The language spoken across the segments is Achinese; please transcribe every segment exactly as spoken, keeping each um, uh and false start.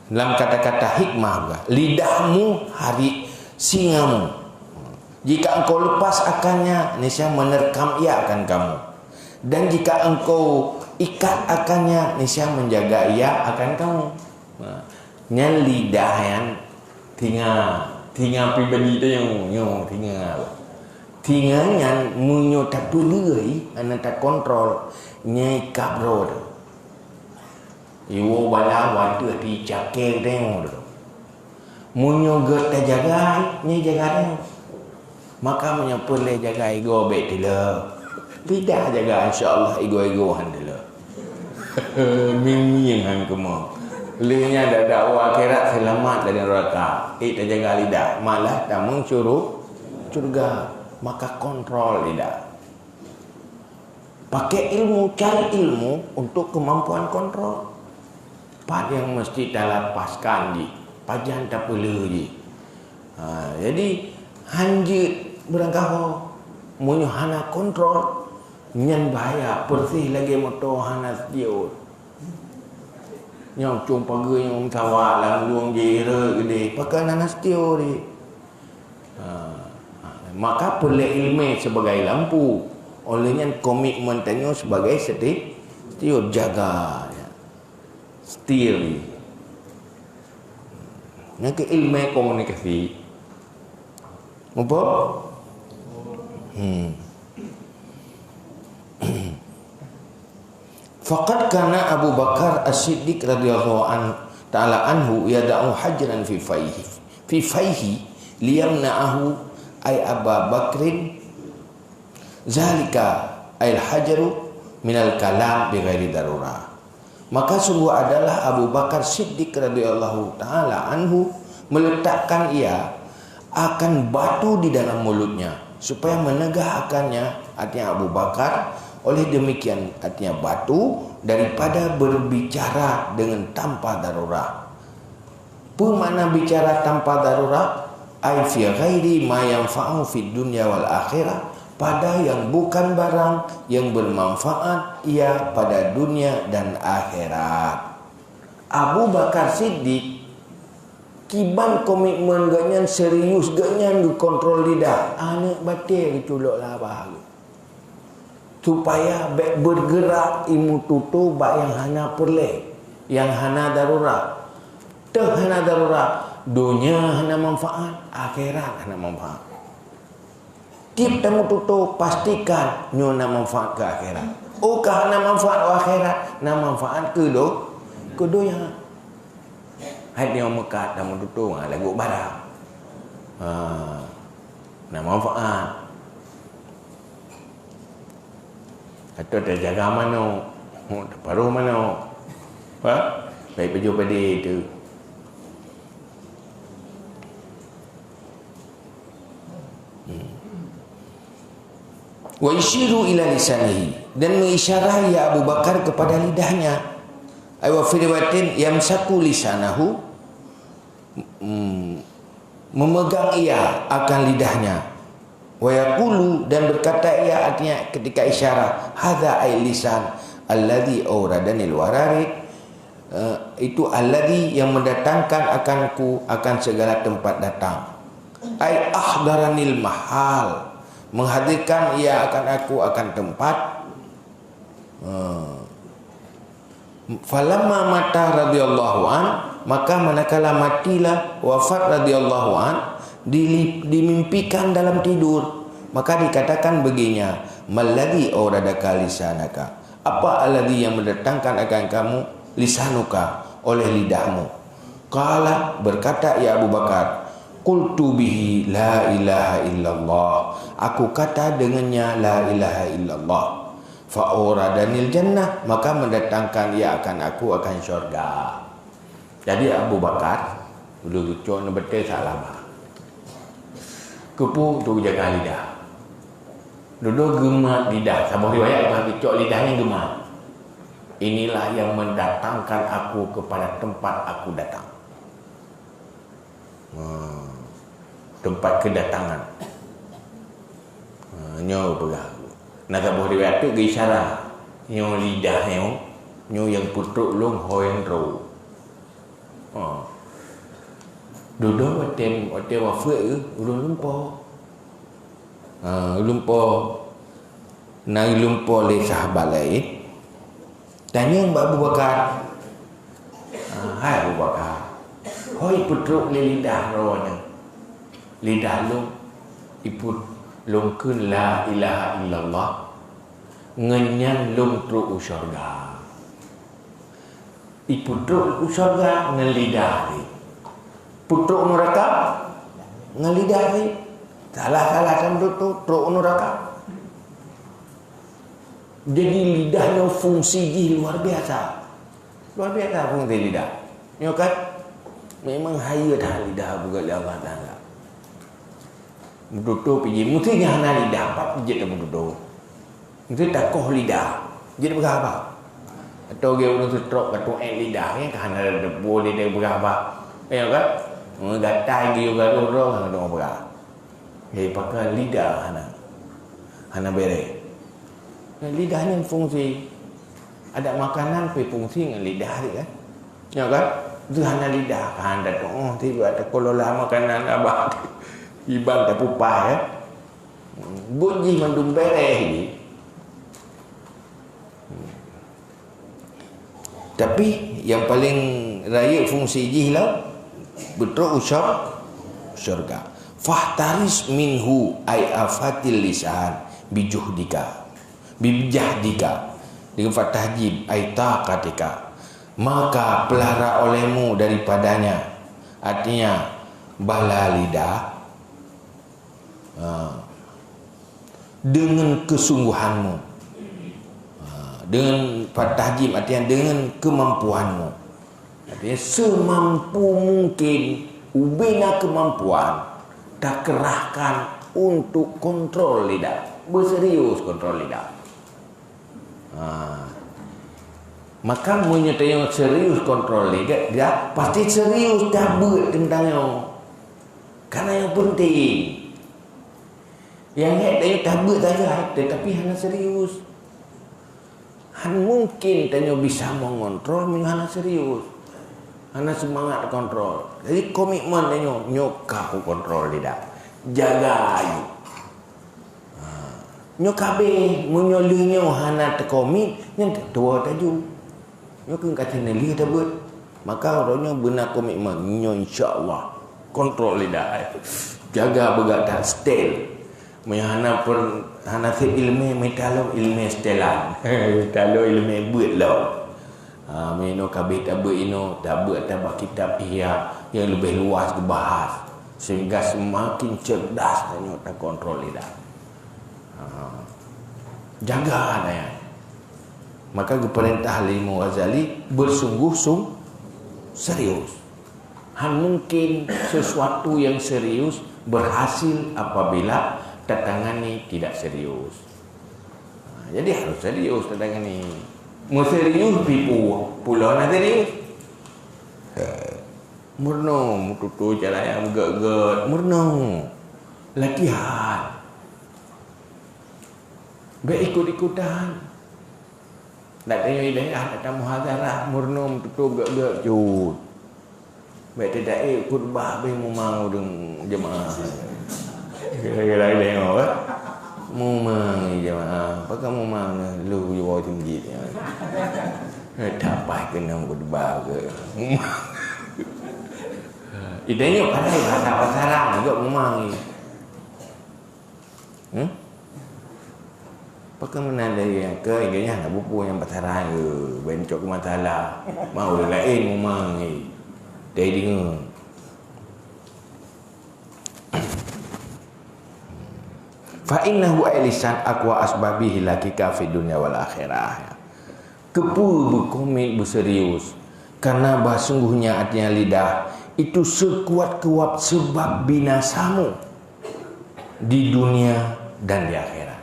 Dalam kata-kata hikmah juga, lidahmu hari singamu. Jika engkau lepas akannya, niscaya menerkam ia akan kamu. Dan jika engkau ikat akannya, niscaya menjaga ia akan kamu. Nah, nyan lidah nyan tinga, tinga pribadi tu nyoe, nyoe tinga. Tinga nyan meunyoe tapeuleueh, hana takontrol, nyai kabro tu. Iwoe bala wateueh di cakée teuh. Meunyoe gét tajaga, nyan jaga teuh. Maka meunyoe peureulée jaga igoe bék teuh. Lidah jaga, insya Allah igoe-igoe han teuh. Ming-ming han keumong. Lé nyan dak dakwa akhirat seulamat dari neraka. Eh, tajaga lidah, malah tamong syuru-, syurga. Maka kontrol lidah. Pakai ilmu, cari ilmu untuk kemampuan kontrol. Pat nyang mesti talapaskan jih, pajan tapeuleueh jih. Ha, jadi, hanjeuet beurangkaho. Meunyoe hana kontrol, nyan bahaya, persis lagée moto hana seutiot. Nyang cung pageue nyang meusawa lam lueng jih rhot keudeh, pakon hana seutiot jih. Ha, ha. Maka peureulée ileumé sibagai lampu. Óh lheueh nyan komitmen tanyoe sibagai seti-, seutiot jaga, ya. Setir. Nyang keu ileumé komunikasi. Muphom? Hmm. Faqad kana Abu Bakar As-Siddiq radhiyallahu an-, ta'ala anhu yada'u hajran fi faihi, fi faihi liyamna'ahu, ay Aba Bakrin, zalika, ayil hajaru, minal kalam bi ghairi darurah. Maka sungguh adalah Abu Bakar Siddiq radhiyallahu ta'ala anhu meletakkan ia akan batu di dalam mulutnya, supaya menegah akannya, artinya Abu Bakar, oleh demikian, artinya batu, daripada berbicara dengan tanpa darurat. Peue makna bicara tanpa darurat? Ai fi ghairi ma yanfa'u fid dunya wal akhirah, pada yang bukan barang yang bermanfaat ia pada dunia dan akhirat. Abu Bakar Siddiq, kiban komitmen geuhnyan, serius geuhnyan geukontrol lidah, aneuëk batée geuculok labah geuh. Supaya bék bergerak imeututoe bak nyang hana peureulée, nyang hana darurat. Teuh hana darurat, donya hana manfaat, akhirat hana manfaat. Tieb tameututoe, pastikan nyoe na manfaat keu akhirat. Oh ka hana manfaat u akhirat, na manfaat keu do-, keu donya. Hai nyoe meukat tameututoe, ha, lagoe barang. Ha, na manfaat. Atau tajaga manok, taparoh manok. Ha? Baik pajoh padé tu. Hmm. Wa yusyiru ila lisanihi, dan mengisyarah ia Abu Bakar kepada lidahnya. Ay wa fi riwayatin yamsaku lisanahu, mm, memegang ia akan lidahnya. Wa yaqulu, dan berkata ia, artinya ketika isyarat, hadza ay lisan alladzi awradanil warid, eh, itu alladzi yang mendatangkan akanku akan segala tempat datang. Ay ahdaranil mahal, menghadirkan ia akan aku akan tempat. Hmm. Falamma mata radhiyallahu an, maka manakala matilah wafat radhiyallahu an, dili-, dimimpikan dalam tidur, maka dikatakan baginya, "Malladzi awradaka lisanaka?" Apa alladzi yang mendatangkan akan kamu lisanuka, oleh lidahmu? Qala, berkata ia Abu Bakar, "Qultu bihi la ilaha illallah." Aku kata dengannya la ilaha illallah. Fa awradanil jannah, maka mendatangkan ia akan aku akan syurga. Jadi Abu Bakar, dulu geucok neubeutôi salah bah. Keupeue tu jaga lidah. Dudoe geumat lidah, saboh riwayat bah geucok lidah nyang geumat. Inilah yang mendatangkan aku kepada tempat aku datang. Ha, tempat kedatangan. Ha, nyoe peugah. Na saboh riwayat tu geuisyarah. Nyoe lidah nyoe, nyoe nyang peutrok lôn ho nyang trok. Ha. Dudoe watèe, watèe wafeuet, ureueng lumpoe. Ha, lumpoe. Na lumpoe lé sahabat laén. Tanyong bak Abu Bakar. Ha, "Hai Abu Bakar, ho ipeutrok lé lidah droeneuh?" "Lidah lôn ipeutrok lôn kheun la ilaha illallah, ngon nyan lôn trok u syeuruga." Ipeutrok u syeuruga ngon lidah jih. Peutrok u neuraka ngon lidah jih. Salah-salah sampoe trok u neuraka. Jadi lidah nyoe fungsi jih luar biasa. Luar biasa fungsi lidah. Nyoe kan memang hayeue that lidah buet lé Allah Taala. Meututoe pih jih, meusti nyang hana lidah, pat jeuet meututoe. Meusti takoh lidah, jeuet peugah haba. Atau lagèe ureueng seutrok ka tu'et lidah, nyan ka hana teupeu lé peugah haba. Ya kan? Meugatai geuyue gadoh droe, hana teupeu peugah. Jadi, pakon lidah hana, hana bèrèh. Nah, lidah nyan fungsi. Adak makanan pih fungsi ngon lidah jih kan? Ya kan? Teuh hana lidah, kan, dak tu'oh tiba takelola makanan abah. Iban tapupah, ya. Buet jih mandum bèrèh jih. Tapi nyang paleng rayeuk fungsi jih lah peutrok u syur-, syurga. "Fahtaris minhu ay afatil lisan bijuhdika." Bijahdika, dengan fathah jim, ay taqatika. Maka pelara olehmu daripadanya, artinya bala lidah, ha, dengan kesungguhanmu. Ha, dengan fathah jim, artinya dengan kemampuanmu. Artinya, semampu mungkin ubena kemampuan takerahkan untuk kontrol lidah. Beuserius kontrol lidah. Ha. Maka, meunyoe tanyoe serius kontrol lidah, pasti serius tabeuet teuntang nyoe. Karena nyang penting. Nyang hék tanyoe tabeuet sagai, tetapi hana serius. Han mungkin tanyoe bisa mengontrol meunyoe hana serius. Hana semangat kontrol. Jadi komitmen tanyoe, nyoe ka kukontrol lidah. Jaga ayue. Ha. Nyoe ka abéh, meunyoe lheueh nyoe hana teukomit, nyan teutua taju. Nyoe keuh ka lheueh tabeuet. Maka uroe nyoe beuna komitmen, nyoe insya Allah. Kontrol lidah. Jaga beugöt that, setel. Meunyoe hana per-, hana sép ileumèe, mita lom ileumèe setelan. Mita lom ileumèe beuet lom. Ha, meunyoe ka abéh tabeuet inoe, tabeuet ata bak kitab Ihya nyang leubeh luas geubahas, sehingga semakin cerdas tanyoe takontrol lidah. Ha, jaga nyan. Maka geupeurintah lé Imam Ghazali beusungguh-sung-, serius. Han mungkin sesuatu yang serius berhasil apabila tatangani tidak serius. Ha, jadi harus serius tatangani. Meuserius pih pu-, pulo na serius. Meurunoe meututoe cara nyang gèt-gèt, meurunoe. Latihan. Bèk ikut-ikutan. Dak tanyoe i dayah, dak tamuhadharah, meurunoe meututoe gèt-gèt cut. Bèk teudaé khutbah bèk mumang ureueng jeumaáh. Kira-kira tengok, eh. Mumang jeumaáh, pakon mumang lheuh jiwoe teunggit. Eh, tapai keunong khutbah keu. I dayah padahai bahasa pasaran juga mumang. Hmm? Pakon meunan lagèe nyang keu lagèe nyan na buku nyang pasaran, eh, bencok masalah. Mau ureueng laén mumang, eh. Dai deungoe. Fa innahu ay lisan aqwa asbabi hilakika fid dunya wal akhirah. Keupeue beukomit beuserius? Karena bah sungguhnya artinya lidah itu sekuat-kuat sebab binasamu di dunia dan di akhirat.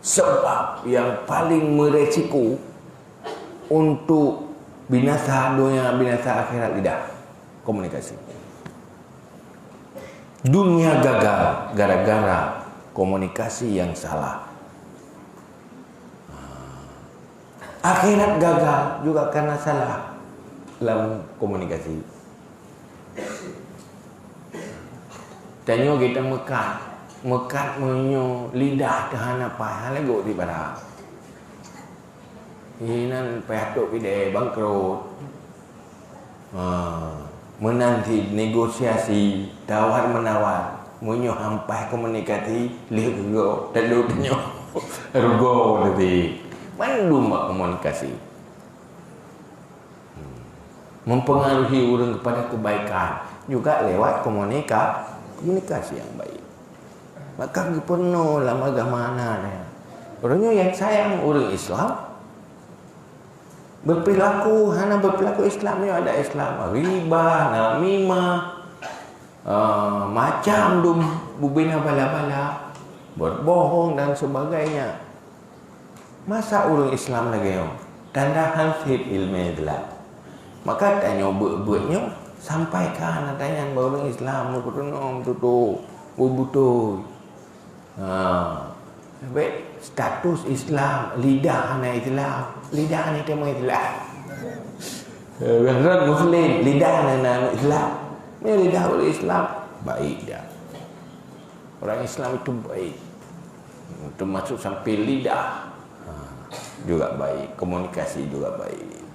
Sebab yang paling meresiko untuk binasa dunia, binasa akhirat lidah. Komunikasi. Dunia gagal gara-gara komunikasi yang salah. Akhirat gagal juga karena salah Lam komunikasi. Tanyoe kita meukat, meukat meunyoe lidah teuh hana paih, hana lé gok di bara. Inan payah tok pideh bangkrot. Ha, meunan cit negosiasi, tawar menawar. Meunyoe han paih komunikasi, lheueh gok, teulok tanyoe rugoe teuh. Mandum bak komunikasi. Hmm. Mempengaruhi ureuëng kepada kebaikan juga lewat komunika-, komunikasi yang baik. Maka geupeureunoe lam agama na nyan. Ureuëng nyoe nyang sayang ureuëng Islam, berperilaku hana berperilaku Islam, nyoe ada Islam, riba, namimah, eh, macam dum bubena bala-bala, berbohong dan sebagainya. Masa ureuëng Islam lagée nyoe? Tanda han sép iéleumé Islam. Maka tanyoe buet-buet nyoe sampaikan ata nyan bak ureuëng Islam, meukeureunoe meututoe, beubutôi. Ha, sabé status Islam, lidah hana Islam, lidah hana teuma Islam. Eh, Muslim, lidah hana Islam. Meunyoe lidah ureuëng Islam, baik dah. Orang Islam itu baik. Termasuk sampai lidah. Ha, juga baik, komunikasi juga baik.